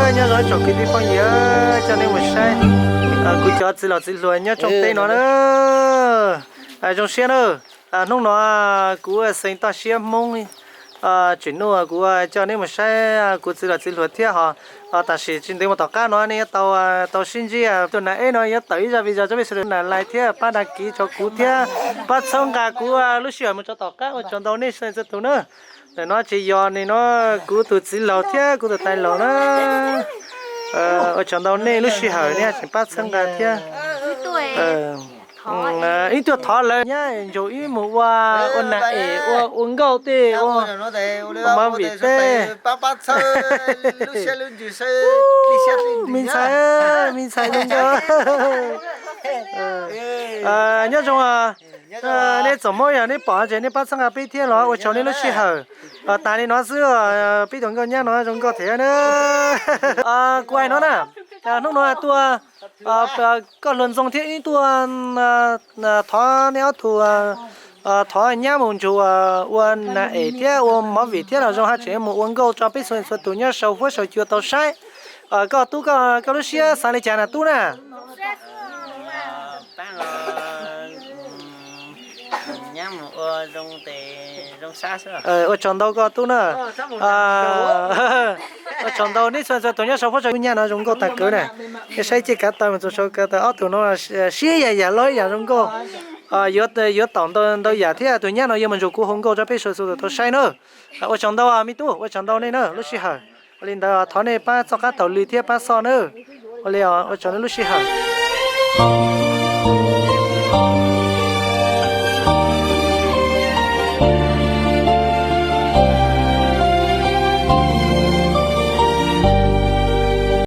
Nyob zoo tsoom kwv tij phooj ywg, coj nej mus saib kuv cov txiv laus txiv hluas nyob rooj teb no na. Zoo siab na. Hnub no kuv Xeev Toj Siab Hmoob Tsim Nuj kuv coj nej mus saib kuv txiv laus txiv hluas thiab ho. Tam sim tsis ntev mus tom qab no nej yuav tau tau sib ntsib tus nas eb no yuav tawm ib zaj video rau peb sawv daws na, like thiab pab đăng ký rau kuv thiab pab txhawb nqa kuv lub sij hawm mus rau tom qab. Ua tsaug ntau nej txhua tus na. Ntawm no ces yog nim no kuv tus txiv laus thiab kuv tus tais laus na. Ua tsaug ntau nej lub sij hawm nej tseem pab txhawb nqa thiab. Ib tuaj thov lawv nyab ntsuag ib mus ua, ua nas es ua, ua nkauj tej, ua movie tej. Me ntxhais, me ntxhais zoo nkauj. Nyob zoo, nej txom mob yog nej pom ces nej pab txhawb nqa peb thiab los ua tsaug nej lub sij hawm. Tas li no xwb, peb tus nkauj nyab no zoo nkauj thiab na. Kuv hais no na, hnub no tuaj, koj hluas Ntxoo thiab ib tuaj thov nej ob tug, thov nyab mus ntsuag ua nas es thiab ua movie thiab los zoo haj tseem mus ua nkauj rau peb txhua txhua tus nyob saum huab saum cua tau saib. Koj tub, koj lub siab xav li cas na tub na? Ua tsaug ntau koj tub na. Ua tsaug ntau nej txhua txhua tus nyob saum huab saum cua. Nyab no zoo nkauj tag kawg na. Nej saib ciaj kav taw mus txog saum kav taw ob tug no siab yam yam loj ib yam zoo nkauj. Yuav taum ntau yam thiab tus nyab no yuav mus ntsuag kuv hu nkauj rau peb txhua txhua tus tau saib na. Ua tsaug ntau me tub, ua tsaug ntau nej na lub sij hawm. Ua li ntawd thov nej pab txoj qab taug lw thiab pab xoj na. Ua li, ua tsaug nej lub sij hawm.